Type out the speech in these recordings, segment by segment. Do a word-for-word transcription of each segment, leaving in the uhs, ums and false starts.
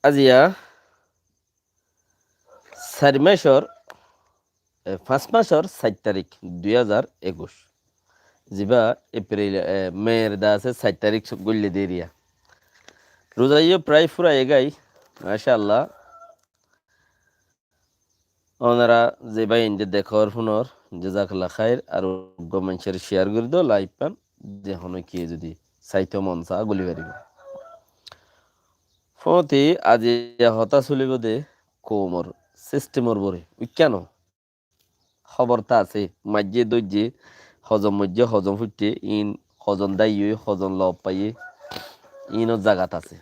Aziya sair macor, e, fañs macor sair tarík dui házar ekuic. Ziba Epril, e, Meir de asé sair tarík goille deriya. Ruza yó prai furai giyé, macállah. Ónara ze bái inde dekór funór, jazakallah khair, ar uggwá manúcor share gorí do, live fan, ze honó kiyé zodi saito mon sa guli faribo. Fóti aziya hotá solibo de koumor systemor uore, uikkáno. Hóbor tá asé, maijjé dóijje, hozon moijjé, hozon fuitte, in hozon dáiye, hozon lob faiye, inor zagat asé.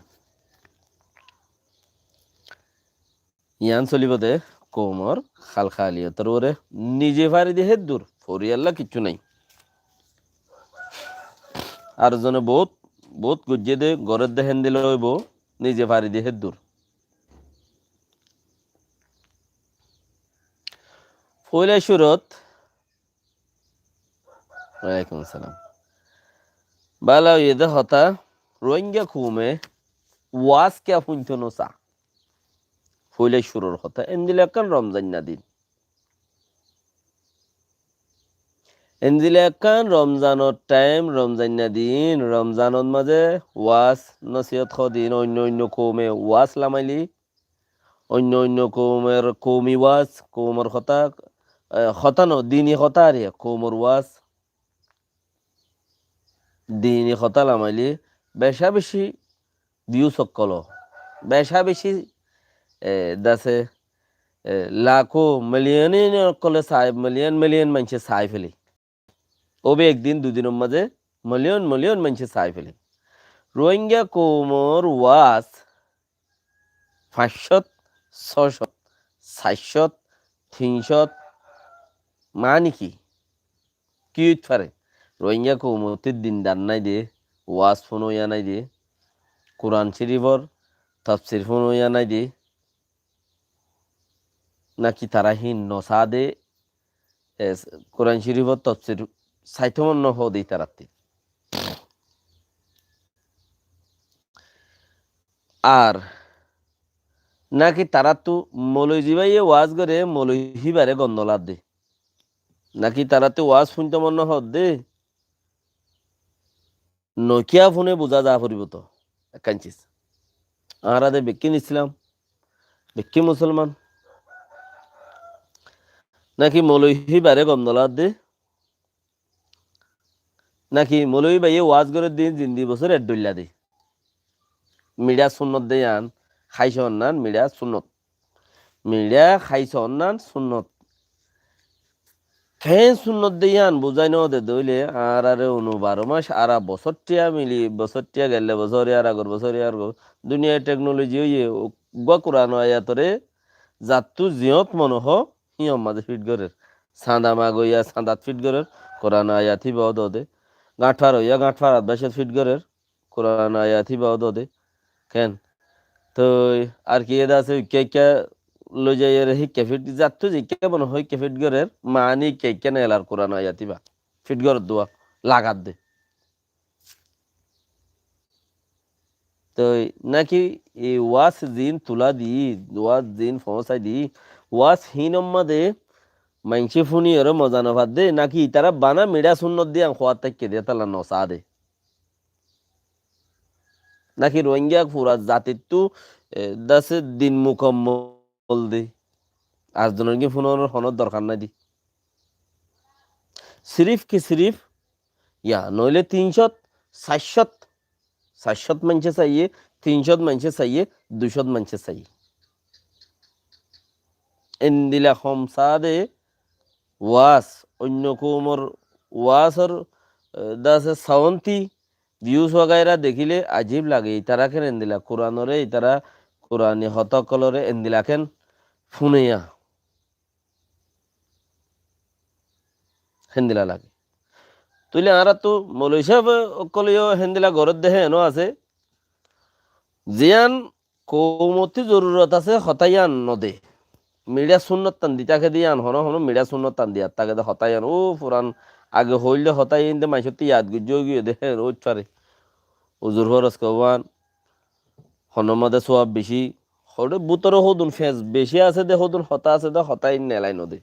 Yián solibo de koumor halkaliyotor uore, nize fari de héddur, foriyalla kiccú nai. Ar zone bout, bout goijjé de, gorer de héndilla óibo, nize fari de héddur. Foila cúrut, walaikum assalam. Bála óiye de hotá, Rohingya koume waz kiyá fúinto no sa. Foila cúrur hotá, endilla ekkán Romzan na din. Endilla ekkán Romzanor time, Romzan na din, Romzanor mazé waz nosiyot hodin, oinno oinno koume waz lamaile, oinno oinno koumor koumi waz, koumor hotá, e, hotá no, dini hotá ar, koumor waz, dini hotá lamaile, beca beci views ókkol, beca beci, e, dase, e, lako, million ókkole sai, million million maincé sai fele. Óbe ek din dui dinor mazé million million maincé sai fele. Rohingya koumor waz fañs cót, só cót, sair cót, tin cót, mani ki? Ki óit fare? Rohingya koumottú dindar nai de, waz fúnoya nai de, Kuran Corifor tofsir fúnoya nai de, naki tará hín no sa de, e, Kuran Corifor tofsir saito mon no ho de itaratté. Ar naki taráttu moloi zibáye waz gore, moloi híbare gondola de. Naki taráttu waz fúinto mon no ho de, no kiyá fúne buza za foribo to. Ekkán ciz. Añára de bekkín Islam, bekkín Musolman. Naki moloi híbare gondola de, naki moloi báye waz gore din zindi bosór eddóilla de. Miçá sunnot de yián, háiso onnan miçá sunnot. Miçá háiso onnan sunnot. Keén sunnot de yián buzái no de dóile, añárare unu baró mac, ara bosóttiya mili, bosóttiya gelle bosór, yar agor bosór, yar agor. Duniyai teknoloji óiye, uggwá Kuran ayatore zattú ziyót mone ho, híyar mazé fit gorer. Sañda magoiya sañdat fit gorer, Kuran ayat híba ó dode. Gañthfar óiya gañthfarat bácet fit gorer, Kuran ayat híba ó dode. Ken? Toi ar ki eda asé, uikka uikka loi zaiyore híkka fit, zattú zikka mone hoó híkka fit gorer, mani híkka híkka nelar Kuran ayat híba. Fit gorer duwa, lagar de. Toi naki e waz zin tula di, waz zin foóñsai di, waz hín omma de maincé fúniyore moza no fadde, naki itará bana miçá sunnot de yián hoóat táikke de, tala no sa de. Naki Rohingya fura zatittú, e, dase din mukammol de. Ar zonor ki fúnor honó dorkar nai de. Sirif ki sirif, ya, noile tin cót, sair cót, sair cót maincé saiye, tin cót maincé saiye, dui cót maincé saiye. Endilla hom sa de waz, oinno koumor wazor, e, dase sawanti, views wagaira dekíle ajib lage, itará ken endilla Kuranore, itará Kurani hotá ókkolore endilla ken fúneya. Héndilla lage. Tóile añárattu moloi sáb ókkole yó héndilla gorér de héno asé. Ziyán koumottú zorurot asé, hotá yián no de. Miçá sunnot tán di táke de yián, hono hono miçá sunnot tán diyat táke de hotá yián. Ó furan age hoóil de hotá yián de maincóttu yad goijjó giyé de héen óit fare. Uzur foros kouwan, honó mazé suwab beci, Óre bútore hódun feñs beci asé dé, hódun hotá asé dé, hotá ín nelai nodé.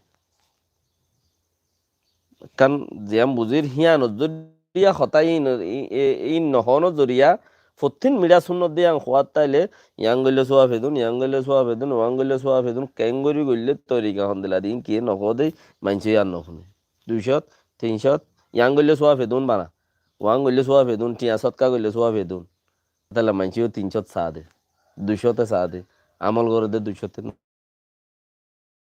Ekkán ziyán buzír híyanor zoriya hotá ín, í-, e-, ín nohónor zoriya, fottín miçá sunnot dé yían hoóat táile, yían goillé súab edún, yían goillé súab edún, uán goillé súab edún, keéngorí goillé torika hondila dé ín kiyé nohoó dé, maincé yían nofúne. Dui cót, tin cót, yían goillé súab edún bana, uán goillé súab edún, thiañ sótka goillé súab edún. Táile maincé yó tin cót saá dé, dui cóte saá dé, amol goré dé dui cóte.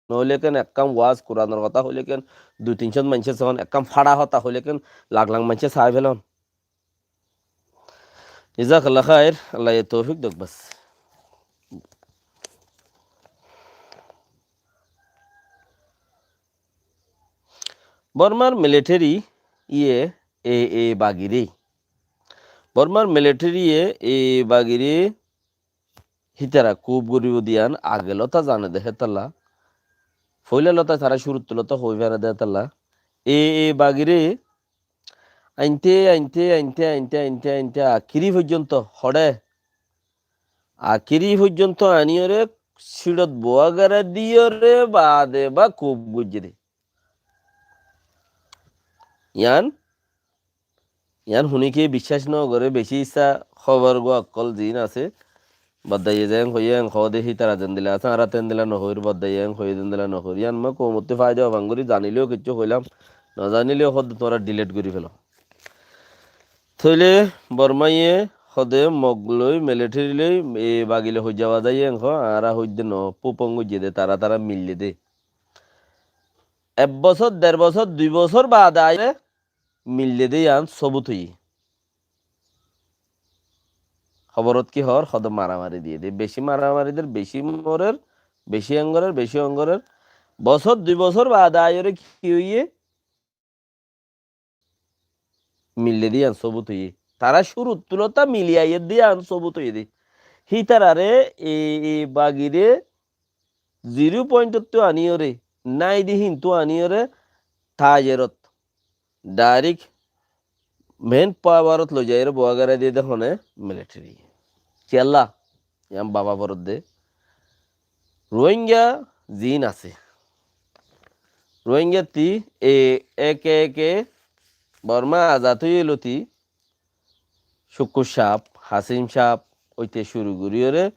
Noóile ken ekkán waz Kuranor hotá hoilé ken dui tin cót maincé soón, ekkán fáça hotá hoilé ken lak lak maincé saái felón. Jazakallah khair, Allaye toufik douk bas. Bormar militeri ye e, e bagiré. Bormar militeri ye e bagiré hítara kub goríbo dé yían age lóta zane dé hétalla. Foóila lóta tará cúruttu lóta hoói fare dé hétalla. E, e bagiré ainte, ainte, ainte, ainte, ainte, ainte, akíri foijjonto hoçé. Akíri foijjonto aníyoré síçot buwá gera díyoré baade bá kub goijjé dé. Yían Yían huníke biccác nógoré, bicí issá hóbor gúa ókkol ziín asé. Boddaiye zeén hoiyé eén hoó dé hítara zendila asé, añára tendila nohoóir, boddaiye eén hoiyé zendila nohoóir. Yían moi koumottú faida ófan gorí, zaniléo kiccú hoilám, nozaníleo hoó dé tuáñra dhilet gorí feló. Tóile Bormáye hoó dé Mog loi, militeri loi, e bagile hoijja bazaiyé eén hoó, añára hoóidde noó, púpong goijjé dé, tará tará mille dé. Ek bosór, der bosór, dui bosór baade aiyóre mille dé yían sóbut óiye. Hóborot ki hoór, hoó dé maramari diyé dé. Bicí maramari der, bicí morer, bicí engorer, bicí engorer. Bosór, dui bosór baade aiyóre ki óiye? Mille dé yían sóbut óiye. Tará cúruttu lóta mili aiyér dé yían sóbut óiye dé. Hítararé e, e bagiré ziro pointottú aníyoré, nái dé híntú aníyoré, tajerot, dairek men pawarot loizaiyóre buwá gera diyé dé hone militeri. Kiyólla, yían baba foredde. Ruáinga ziín asé. Ruáingattí e eke eke Bormá azad óiye lóti Cúkkur cáf, Hasím cáf óite cúru goríyoré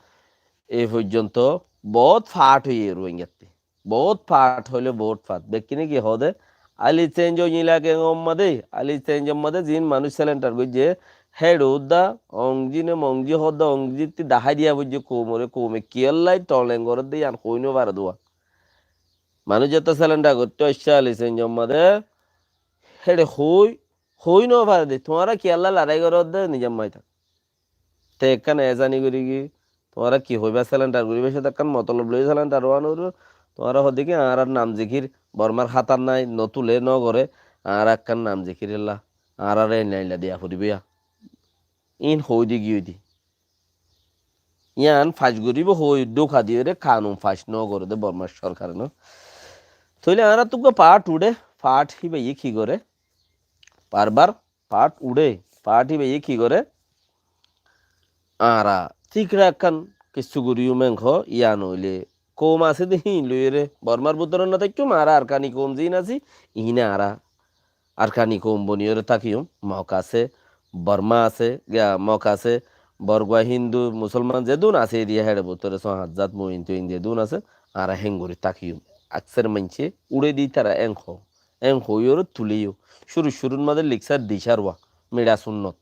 e foijjonto boóut fath óiye Ruáingattí. Boóut fath óile boóut fath. Bekkúne ki hoó dé, Ali Cenj oñila kengor mazé, Ali Cenjor mazé ziín manúic selendar goijjé, héçe údda Ongzi né Mongzi hoó dé Ongzittí dahái diya foijjé koumoré, koume kiyólla toleng gorédde yían hoói nofaré dé. Manúic zettó selendar goittó aiccé Ali Cenjor mazé, héçe hoói hoói nofaré dé, tuáñra kiyólla larái goródde nizam maitá. Te ekkán ezani gorí ki, tuáñra ki hoibá selendar goríba, cé ekkán motolob loi selendar ówa noór, tuáñra hoó dé ki añárar nam zikir Bormár hátát nái, notulé nogoré, añára ekkán nam zikir ella, añárar einla einla diya foribó yá. Ín hoói dé giyói dé. Yían fac goríbou hoói dhóka diyóre kanun fac nógoré dé Bormar sorkare no. Tóile añárattú uggúa fath uçé, fath híbaye ki goré? Barbar fath uçé, fath híbaye ki goré? Añára tíkra ekkán kessú goríyum enkó, yían óile koum asé dé híin loiyóre, Bormar bútore no táikkiyum, añára Arkani koum ziín así, iíne añára Arkani koum boniyóre tákiyum, Mok asé, Borma asé, giya Mok asé, Borgua Hindu, Musolman zedún asé eriya héçe bútore só hañzat muin tuin zedún asé, añára héngorí tákiyum. Akser maincé uçé di ítara énko, énko óiyoré tuléyo. Cúru cúrur mazé liksár dicárwa, miçá sunnot.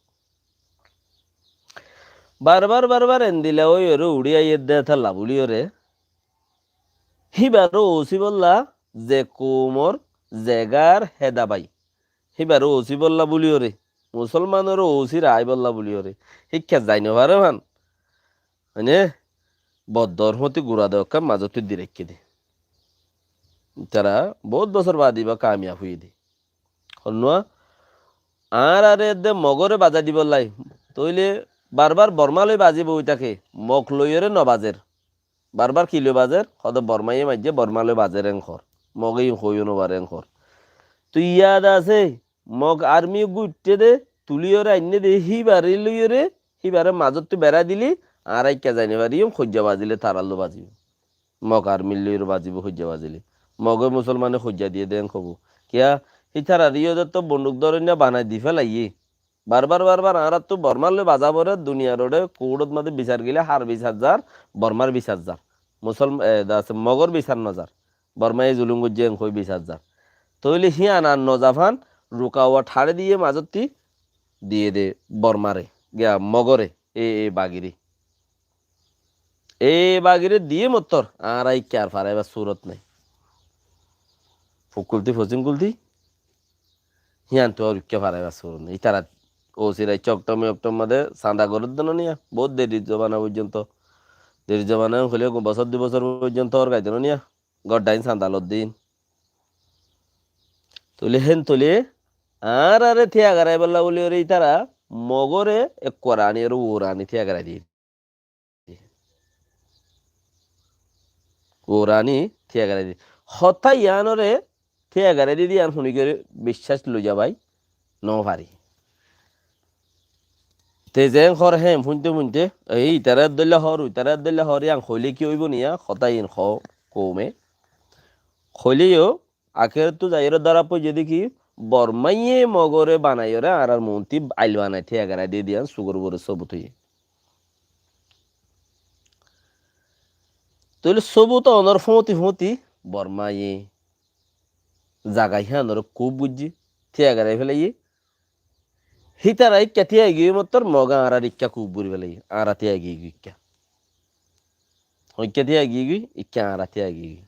Barbar barbar endila óiyoré uçí aiyér dé étalla bóliyoré, híbaré ousíbolla ze koumor zegar héda bái, híbaré ousíbolla bóliyoré, musolmanoré ousí raáibolla bóliyoré, híkka zai nofaré fán. Mane, boddorhóti gura de okká mazótti di raikké de. Ítara boóut bosór baade ibá kamiyab óiye de. Honnúa, añáráre edde Mogóre bazai dibollái. Tóile barbar Bormá loi bazí boi táke, Mog loiyóre nobazer. Barbar ki loi bazer? Hode Bormáye maijjé, Bormá loi bazer enkor. Mogé iín hoiyó nobar enkor. Tui yad asé, Mog armi uggúa uiththé dé, tulíyoré ainné dé, híbaré loiyóre, híbaré mazóttu berái dilí, Añára ikká zai no fariyum, hoijja bazile tarallú bazibo. Mog ar milloiró bazibo hoijja bazile. Moge musolmane hoijja diye de en hobo. Kiyá? Hítarar iyódotto bonduk dóroinna banai di félaiye. Barbar, barbar añárattu Bormar loi baza fore, duniyar uore kuuçot mazé bisar gile har bisar zar, Bormar bisar zar. Musolm-, e, das-, Mogor bisar no zar. Bormaye zulum goijje en hoi bisar zar. Tóile híyan ar no zafan, rukawat haçe diye mazotti diye de Bormare, giya Mogore, e, e bagire. E bagire diye mottor, añára ikká ar faraibar surot nai. Fuk kulti, fosing kulti, híyantu ar ikká faraibar surot nai. Ítara osirai coktom yoktom made sanda gorer de no niya, bout derir zobana foijjonto. Derir zobana hoile bosor dui bosor foijjonto orgai de no niya. Goddhain sanda loddin. Tóile hén tóile añárare tiyagaraibolla buli ore ítara Mogore ekkuar ani ore uor ani tiyagarai diye. Uor ani tiyagarai diye. Hotá iyanore tiyagarai diye de iyan huni gori biccác loi zabai no fari. Te zen hor hén fuinte fuinte, ei ítara eddoilla hor, ítara eddoilla hor, iyan hoile ki óibo niya, hotá iyan ho koume. Hoileyo, akerottú zaiyore dóra foijje de ki, Bormaye Mogore banaiyore añárar muúnti ail banai tiyagarái diye de iyan sugor uore sobut óiye. Tóile sobut onor fóti fóti Bormaye zaga híyanore kub goijje, tiyagarái félaiye. Hítara ikká tiyai giyói mottor Moge añárar ikká kub gorí félaiye, añára tiyai giyói ikká. Hon ikká tiyai giyói, ikká añára tiyai giyói.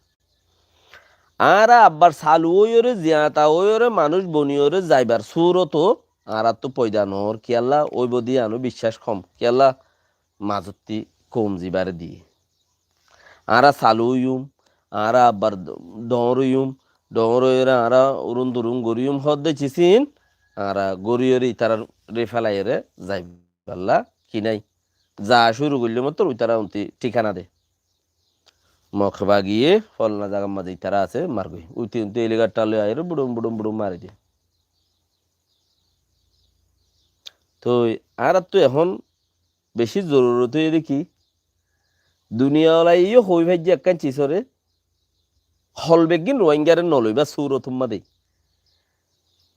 Añára abbar salu óiyore, ziyata óiyore, manúic boniyore zaibar surot ó añárattu foida noór. Kiyólla óibo de iyanó biccác hom. Kiyólla mazotti koum zibare diye. Añára salu óiyum, añára abbar do-, dhoóñr óiyum, dhoóñr óiyore añára urun durun goríyum hoódde cisín, añára goríyore ítarare félaiyore zaibálla ki nái. Za cúru goillé mottor ítara untí thíkana de. Mog heba giyé folna zagar mazé ítara asé, margói. Untí untí helikáptar loi aiyóre buçum buçum buçum mari de. Toi añárattu ehón beci zorurot óiye de ki, duniyawalaye yó hoi faijje ekkán cisore, hol beggín Ruáingare noloibar surot umma de.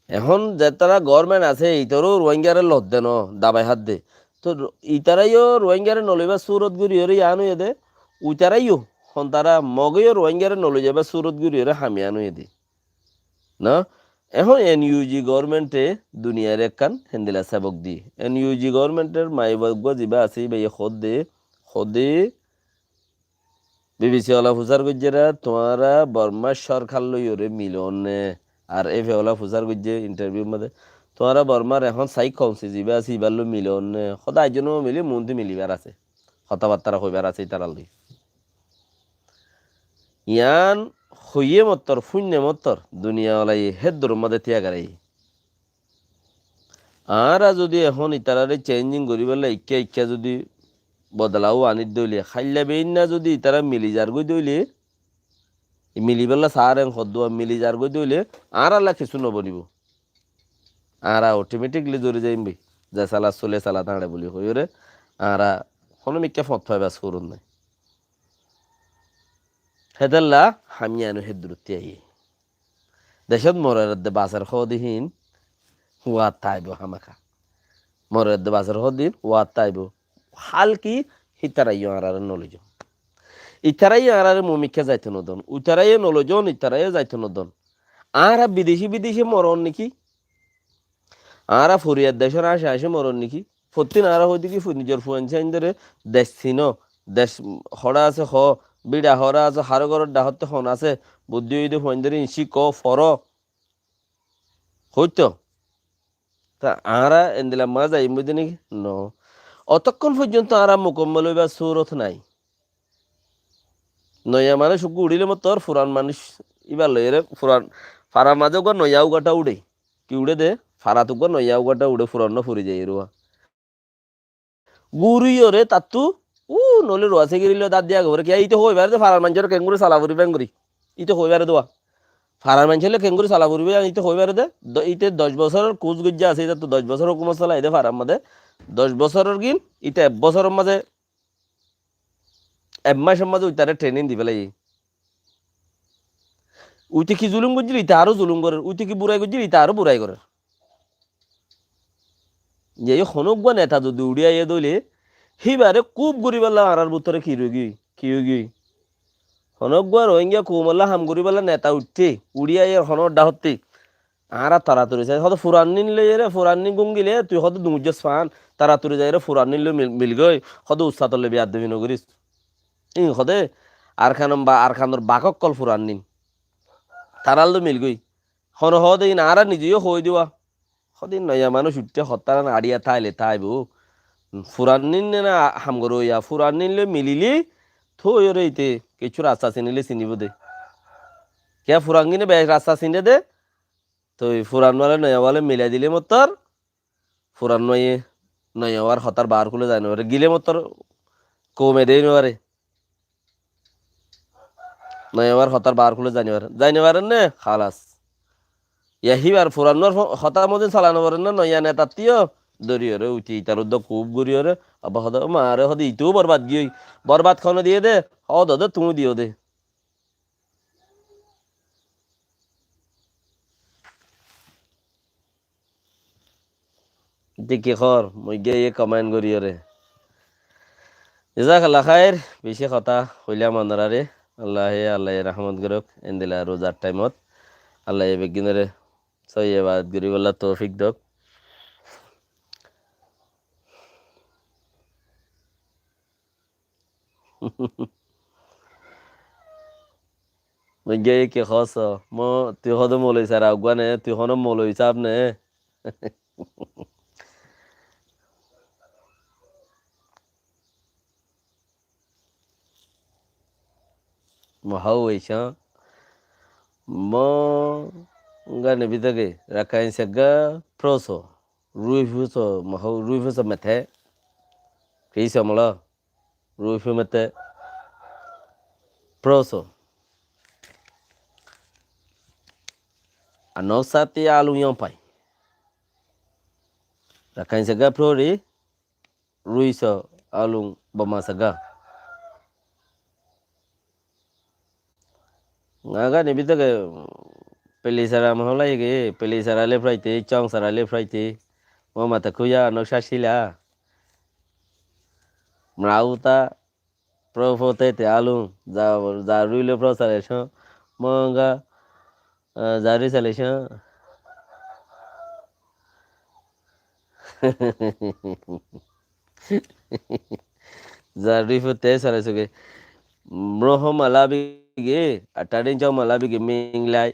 Ehón zetará gorment asé, ítaró Ruáingare lodde no, dabai hadde. Toi ítara yó Ruáingare noloibar surot goríyore yián óiye de, uitara yó, hon tara Moge yó Ruáingare noloijaibar surot goríyore ham yián óiye de. No? Ehón N U G gormente duniyaire ekkán hendilla sebok di. N U G gormentor maiba uggúa ziba asé, íbaye hoódde, hoódde, B B C wala fusár goijjé ra, tuáñra Bormar sorkar loiyóre milonne. Ar F A wala fusár goijjé interview mazé, tuáñra Bormar ehón sai kaunsil ziba asé, íbar loi milonne. Hoódde aijjó no mili, muúntu milibar asé. Hotábattára hoibar asé ítarar loi. Yián hoiyé mottor, fúinne mottor, duniyawalaye héddur mazé tiyagaraiye. Añára zodi ehón ítarare changing goríbolla ikká ikká zodi bodolaw anidde óile, háilla beinna zodi ítara mili zargói de óile, milibálla saáren hoddúa mili zargói de óile, añáralla kessú nobonibo. Añára automatically zori zaiyum bái. Ze sala sule sala tañçe buli hoiyóre, añára honó mikká fot faibar surot nái. Hétolla ham yián ó héddurottí aiyé. Decót morer edde baser hoóde hín, uatta aibó hámaka. Morer edde baser hoóde hín, uatta aibó. Hál ki, hítara yó añárare noloijon. Ítara yó añárare mumikká zaito nodon. Uitara yó noloijon, ítara yó zaito nodon. Añára bideci bideci moron niki? Añára foriyar decór añci añci moron niki? Fottín añára hoóide ki fu-, nizor fuain sáindore dec sino, dec hoçé asé hoó, bíça hoçé asé, haró góror dhahotte hon asé, buddí óide fuaindore inci ko, foró. Hoito. Tá añára endilla mazé zaiyum boide niki? No. Otokkón foijjonto añára mukammol óibar surot nái. Noiya manúic uggúa uçíle mottor furan manúic íbar loiyóre furan, farar mazé uggúa noiya uggúa tha uçé. Ki uçé de? Farat uggúa noiya uggúa tha uçé, furan no furi zaiyóre uwá. Guriyóre tattú, u, noóile ruwa segiri loi dát diya goi fore. Kiyá íte hoi fare de farar maincóre kengori sala foribo engori. Íte hoi fare de uwá. Farar maincóre kengori sala foribo, íte hoi fare de. Do-, íte doc bosóror kus goijjé asé, íte to doc bosór hókumot salai de farar mazé. Doc bosóror gin, íte ek bosóror mazé ek mácor mazé uitaré trenin di félaiye. Uite ki zulum goijjíl, ite aró zulum gorér. Uite ki burai goijjíl, ite aró burai gorér. Yei honó uggúa neta zodi uçí aiyé dé óile, híbare kúb goríballa añárar bútore ki roi giyói, ki ói giyói? Honó uggúa Rohingya koumolla ham goríballa neta uiththé, uçí aiyé honó dhahótte. Añára taratori sai, hodé furannin loiyeré, furannin gungile, tui hodé dungujjós fán, taratori zaiyeré furannin loi mil-, milgói, hodé ussatolla biyaddóbi nogoris. Ín hodé Arkanor ba-, Arkanor bak ókkol furannin. Tarár loi milgói. Hono hodé ín añára nize yó hoói diwa. Hodé noiya manúic uiththé hotáran añára táile táibo. Furannin ne na ham goróya, furannin loi milile, tói yóre ite, kessú rasta sinile sinibó dé. Kiyá furangine bec rasta sine dé, toi furan wale noiya wale milai dile mottor, furan noiye noiya war hotár baár kúle zai no fare. Gile mottor koume dei no fare. Noiya war hotár baár kúle zai no fare. Zai no fare ne, halas. Ya híbar furan war fo-, hotá mozin sala no fare ne, noiya netattí yó dóri yóre, uti itar uddá kúb gorí yóre, abba hodé, "Ó ma re," hodé, "itu borbad giyói." Borbad hone diye dé, hodé dé tuñí diyo dé. Ite ki hoór, mui giyé comment gorí yóre. Jazakallah khair, beci hotá hoilam onoráre. Allaye, Allaye rahmot gorouk, endilla ruzar thaimot. Allaye beggúnore sóiyi ebadat goríbolla toufik douk. Mui giyé ki hoór, mo-, tui hodé moloi sara uggúa ne, tui honó moloi sáb ne? Mo hau eicá, mo gane bítage, Rakhain Segga Proso, Ruifuso, mo hau Ruifuso mete, Kriso molo, Ruifu mete, Proso. Anósati alun yón pai. Rakhain Segga Prori, Ruiso alun Boma Segga. Ŋa gani bítage peli sara mohóla igi, peli sara lefraite, cong sara lefraite, mo mata kúya anók sasila. Mrauta, Profote te alun, za, za ruilo prosare só, mo ŋa, eh, za ruisale só. Za ruifote sale suge. Mroho malabi ge, atadin cong malabi ge, ming lai.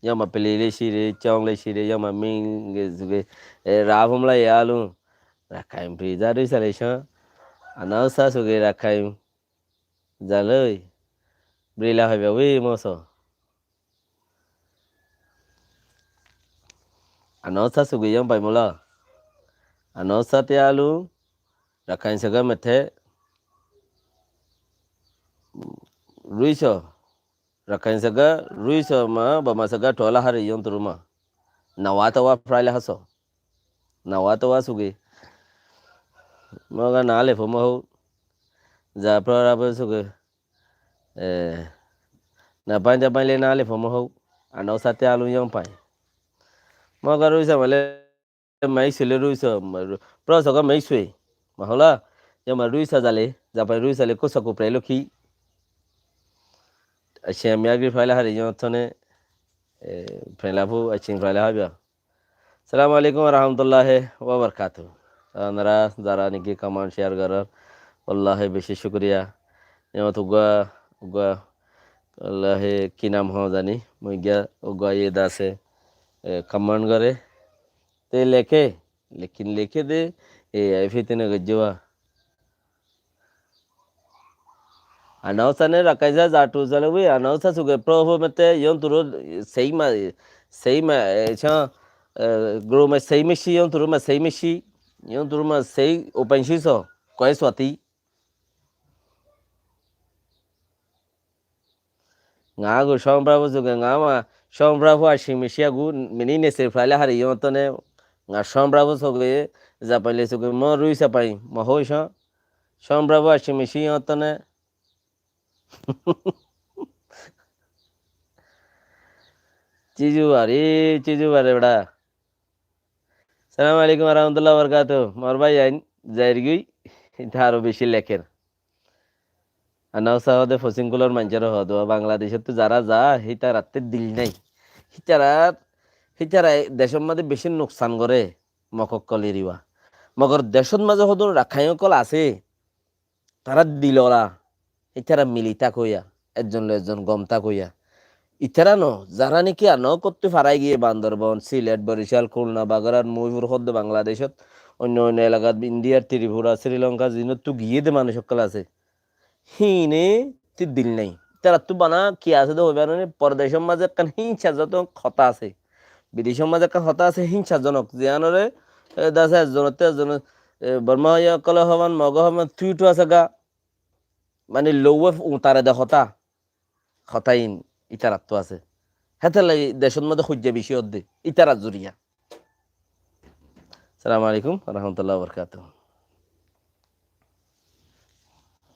Yoma peli le sire, cong le sire, yoma ming ge suge. E, rafum lai alun. Rakhain pri za ruisale só. Anausa suge Rakhain. Zaloi. Brila hoiba wi moso. Anósa sugi yón pai mola. Anósa te alun, Rakhain Segga mete, Ruiso, Rakhain Segga, Ruiso ma, Boma Segga tola hari yón turuma. Nawa tawa fraila haso. Nawa tawa sugi. Moga nale fo mohou. Za prora bo sugi. Eh, na pañta pañle nale fo mohou. Anósa te alun yón pai. Moga Ruiso male Maisui le Ruiso, ma-, Ru-, Proso ga Maisui. Mahola, yoma Ruiso zale, zapai Ruiso le kusa kupre lo ki. Ashi ami agri faila hari yón tone, eh, faila fu, ashi faila habia. Assalamu alaikum warahmatullahi wabarakatuh. Onora zara niki comment share goron, wallahi beci cukuriya. Yoma tu gua, gua, wallahi ki nam ho zani, mui gua, gua ye dase, eh, comment gore. Te leke, lekin leke de, e, ai fitna gojjowa. Anausa ne Rakhain Segga za tu zale wi, anausa suge Proho mete, yón turu sei ma, sei ma, e, cha, e, guru ma sei mishi, yón turu ma sei mishi, yón turu ma sei open shi so, koi swati. Ŋa gu Somprabu suge ŋa ma Somprabu ashi mishi agu mini ne se fraila hari yón tone ŋa Somprabu suge zapaile suge mo Ruiso pai mo hoi so Somprabu ashi mishi yón tone Cizu bari, cizu bari bera. Assalamu alaikum warahmatullahi wabarakatuh. Mor bái ain zairgói, ita aró beci leker. Ana usa hode fosingulor manjor hodo, Bangladeshottu zara za, hitaratte dil nai. Hitara, hitara decor maze beci nuksan gore, mokokkol eriwa. Mogor decor maze hodun rakhain okkol ase, tara dilola, itara mili tákoya, ekzon loi ekzon gom tákoya. Itara no, zara niki ano kottú farai giye Bandorbon, Silet, Borical, Khulna, Bagorat, Muifor hodde Bangladeshot, oinno oinno elakat Indiar, Tripura, Sri Lanka, zinottu giye de manúc okkol ase. Hine ti dil nai. Itarattú bana ki ase de hoiba nani, pordecor maze ekkan hinsa zoton hotá ase. Bidecor maze ekkan hotá ase hinsa zonok. Ziyanore, e, dase ekzonotte ekzon, e, Borma hoiya okkole hoban, Mogo hoban, tuitu ase ga. Mani louwe utare de hotá. Hotá in itarattú ase. Hétolla decor maze hoijja beci hodde. Itarar zoriya. Assalamu alaikum warahmatullahi wabarakatuh.